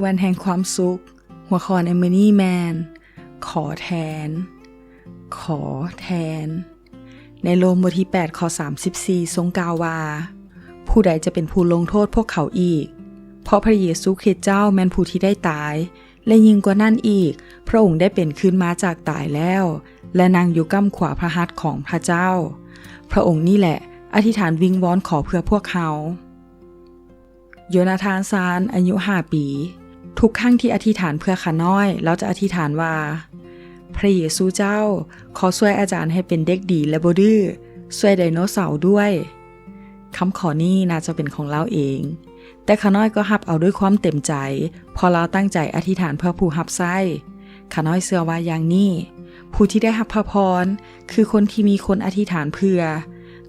ວັນແຫ່ງຄວາມສຸກ. ຫົວຂໍ້ໃນມື້ນີ້ແມ່ນ ຂໍແທນ ຂໍແທນ. ໃນໂຣມບົດທີແປດ ຂໍ້ສາມສິບສີ່ ຊົງກ່າວວ່າ, ຜູ້ໃດຈະເປັນຜູ້ລົງໂທດພວກເຂົາອີກ? ເພາະພະເຢຊູຄຣິດເຈົ້າແມ່ນຜູ້ທີ່ໄດ້ຕາຍ, ແລະ ຍິ່ງກວ່ານັ້ນອີກ, ພະອົງໄດ້ເປັນຄືນມາຈາກຕາຍແລ້ວ ແລະ ນັ່ງຢູ່ກ້ຳຂວາພະຫັດຂອງພະເຈົ້າ. ພະອົງນີ້ແຫຼະອະທິຖານວິງວອນຂໍເພື່ອພວກເຮົາ. ໂຢນາທານ ຊານ ອາຍຸຫ້າປີ. ທຸກຄັ້ງທີ່ອະທິຖານເພື່ອຂ້ານ້ອຍ, ລາວຈະອະທິຖານວ່າ, ພະເຢຊູເຈົ້າ, ຂໍຊ່ວຍອາຈານໃຫ້ເປັນເດັກດີ ແລະ ບໍ່ດື້. ຊ່ວຍໄດໂນເສົາດ້ວຍ. ຄຳຂໍນີ້ໜ້າຈະເປັນຂອງລາວເອງ, ແຕ່ຂ້ານ້ອຍກໍຮັບເອົາດ້ວຍຄວາມເຕັມໃຈ, ເພາະລາວຕັ້ງໃຈອະທິຖານເພື່ອຜູ້ຮັບໃຊ້. ຂ້ານ້ອຍເຊື່ອວ່າຢ່າງນີ້, ຜູ້ທີ່ໄດ້ຮັບພະພອນ ຄືຄົນທີ່ມີຄົນອະທິຖານເພື່ອ,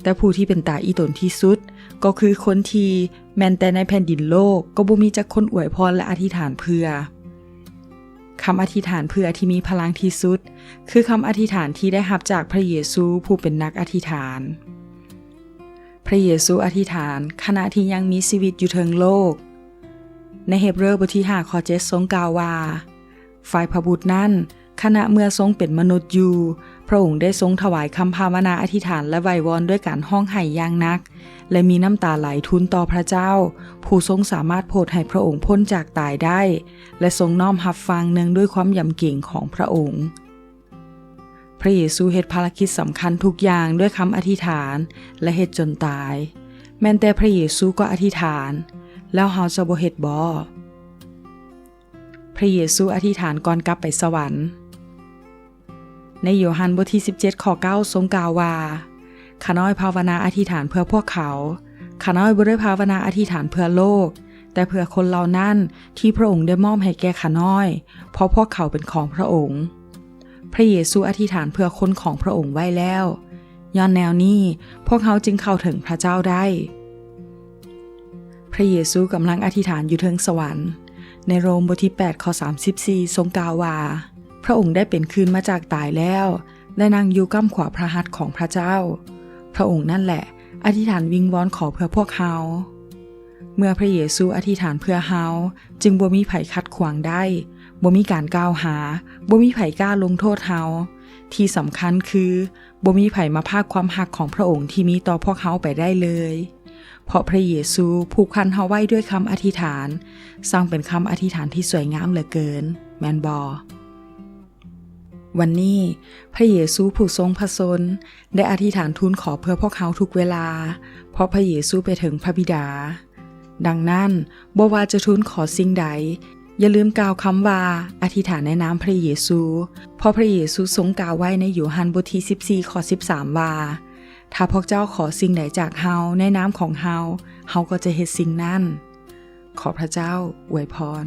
ແຕ່ຜູ້ທີ່ເປັນຕາອີ່ຕົນທີ່ສຸດ ກໍຄືຄົນທີ່ ແມ່ນແຕ່ໃນແຜ່ນດິນໂລກກໍບໍ່ມີຈັກຄົນອວຍພອນ ແລະ ອະທິຖານເພື່ອ. ຄຳອະທິຖານເພື່ອທີ່ມີພະລັງທີ່ສຸດ ຄືຄຳອະທິຖານທີ່ໄດ້ຮັບຈາກພະເຢຊູ ຜູ້ເປັນນັກອະທິຖານ. ພະເຢຊູອະທິຖານຂະນະທີ່ຍັງມີຊີວິດຢູ່ເທິງໂລກ. ໃນເຮັບເຣີບົດທີຫ້າ ຂໍ້ເຈັດ ຊົງກ່າວວ່າ, ຝ່າຍພະບຸດນັ້ນ, ຂະນະເມື່ອຊົງເປັນມະນຸດຢູ່, ພະອົງໄດ້ຊົງຖວາຍຄຳພາວະນາອະທິຖານ ແລະ ໄຫວ້ວອນດ້ວຍການຮ້ອງໄຫ້ຢ່າງໜັກ ແລະ ມີນ້ຳຕາໄຫຼທູນຕໍ່ພະເຈົ້າ, ຜູ້ຊົງສາມາດໂຜດໃຫ້ພະອົງພົ້ນຈາກຕາຍໄດ້ ແລະ ຊົງນ້ອມຮັບຟັງເນື່ອງດ້ວຍຄວາມຢຳເກງຂອງພະອົງ. ພະເຢຊູເຮັດພາລະກິດສຳຄັນທຸກຢ່າງດ້ວຍຄຳອະທິຖານ ແລະ ເຮັດຈົນຕາຍ. ແມ່ນແຕ່ພະເຢຊູກໍອະທິຖານ, ແລ້ວເຮົາຈະບໍ່ເຮັດບໍ? ພະເຢຊູອະທິຖານກ່ອນກັບໄປສະຫວັນ. ໃນໂຢຮັນບົດທີສິບເຈັດ ຂໍ້ເກົ້າ ຊົງກ່າວວ່າ, ຂ້ານ້ອຍພາວະນາອະທິຖານເພື່ອພວກເຂົາ. ຂ້ານ້ອຍບໍ່ໄດ້ພາວະນາອະທິຖານເພື່ອໂລກ, ແຕ່ເພື່ອຄົນເຫຼົ່ານັ້ນທີ່ພະອົງໄດ້ມອບໃຫ້ແກ່ຂ້ານ້ອຍ, ເພາະພວກເຂົາເປັນຂອງພະອົງ. ພະເຢຊູອະທິຖານເພື່ອຄົນຂອງພະອົງໄວ້ແລ້ວ. ຍ້ອນແນວນີ້, ພວກເຮົາຈຶ່ງເຂົ້າເຖິງພະເຈົ້າໄດ້. ພະເຢຊູກຳລັງອະທິຖານຢູ່ເທິງສະຫວັນ. ໃນໂຣມບົດທີແປດ ຂໍ້ສາມສິບສີ່ ຊົງກ່າວວ່າ, ພະອົງໄດ້ເປັນຄືນມາຈາກຕາຍແລ້ວ ແລະ ນັ່ງຢູ່ກ້ຳຂວາພະຫັດຂອງພະເຈົ້າ. ພະອົງນັ້ນແຫຼະອະທິຖານວິງວອນຂໍເພື່ອພວກເຮົາ. ເມື່ອພະເຢຊູອະທິຖານເພື່ອເຮົາ, ຈຶ່ງບໍ່ມີໃຜຂັດຂວາງໄດ້, ບໍ່ມີການກ່າວຫາ, ບໍ່ມີໃຜກ້າລົງໂທດເຮົາ. ທີ່ສຳຄັນຄື, ບໍ່ມີໃຜມາພາກຄວາມຮັກຂອງພະອົງທີ່ມີຕໍ່ພວກເຮົາໄປໄດ້ເລີຍ, ເພາະພະເຢຊູຜູກພັນເຮົາໄວ້ດ້ວຍຄຳອະທິຖານ. ຊ່າງເປັນຄຳອະທິຖານທີ່ສວຍງາມເຫຼືອເກີນ, ແມ່ນບໍ່? ວັນນີ້, ພະເຢຊູຜູ້ຊົງພະຊົນ ໄດ້ອະທິຖານທູນຂໍເພື່ອພວກເຮົາທຸກເວລາ, ເພາະພະເຢຊູໄປເຖິງພະບິດາ. ດັ່ງນັ້ນ, ບໍ່ວ່າຈະທູນຂໍສິ່ງໃດ, ຢ່າລືມກ່າວຄຳວ່າ ອະທິຖານໃນນາມພະເຢຊູ, ເພາະພະເຢຊູຊົງກ່າວໄວ້ໃນໂຢຮັນບົດທີສິບສີ່ ຂໍ້ສິບສາມ ວ່າ, ຖ້າພວກເຈົ້າຂໍສິ່ງໃດຈາກເຮົາໃນນາມຂອງເຮົາ, ເຮົາກໍຈະເຮັດສິ່ງນັ້ນ. ຂໍພະເຈົ້າອວຍພອນ.